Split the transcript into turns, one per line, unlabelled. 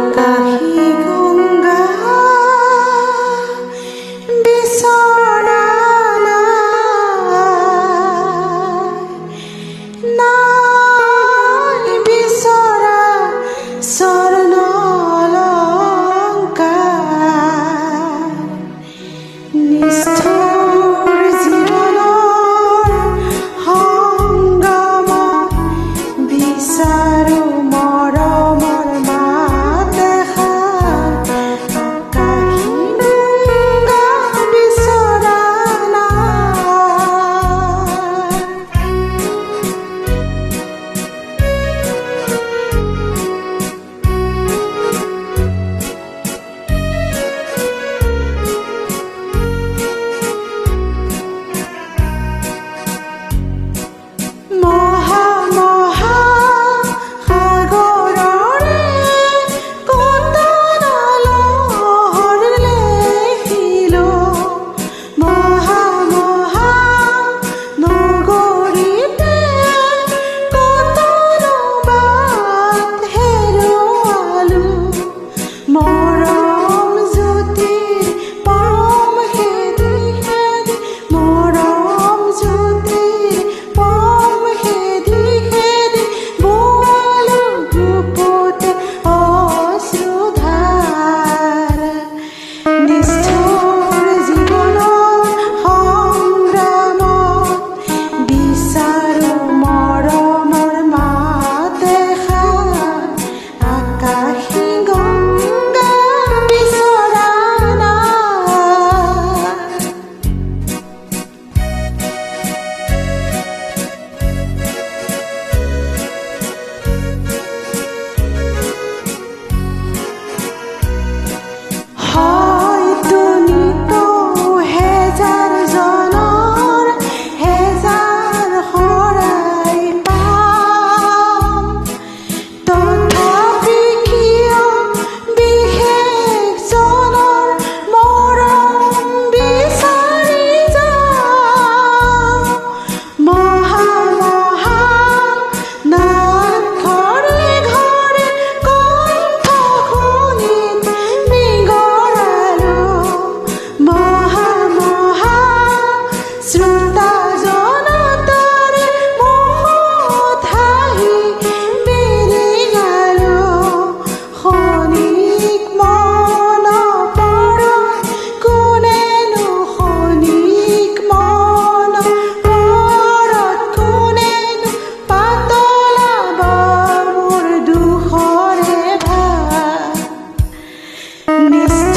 আকাশী গংগা বিচৰা নাই বিচৰা স্বৰ্ণ অলংকাৰ। নিষ্ঠুৰ জীৱনৰ সংগ্ৰামত বিচাৰো মৰমৰ মাত এষাৰ। আকাশী গংগা বিচৰা নাই। মহা মহা সাগৰৰে কত লহৰ লেখিলো, মহা মহা নগৰীতে কত বাট হেৰুৱালো। মৰম জ্যোতিৰ পম খেদি খেদি, মৰম জ্যোতিৰ পম খেদি খেদি বোৱালো গুপুতে অশ্ৰুধাৰ। নিষ্ঠুৰ জীৱনৰ সংগ্ৰামত বিচাৰো মৰমৰ মাত এষাৰ। আকাশী গংগা বিচৰা নাই। হয়তো নিতৌ হেজাৰ জনৰ হেজাৰ শৰাই পাম, তথাপি কিয় বিশেষ জনৰ মৰম বিচাৰি যাওঁ? মহা মহা নাম ঘৰে ঘৰে কণ্ঠ শুনিত নিগৰালো, মহা মহা শ্ৰোতা জনতাৰে মুখত হাঁহি বিৰিঙালো। ক্ষণিক মন পৰত কোনেনো, ক্ষণিক মন পৰত কোনেনো পাতলাব মোৰ দুখৰে ভাৰ? নিষ্ঠুৰ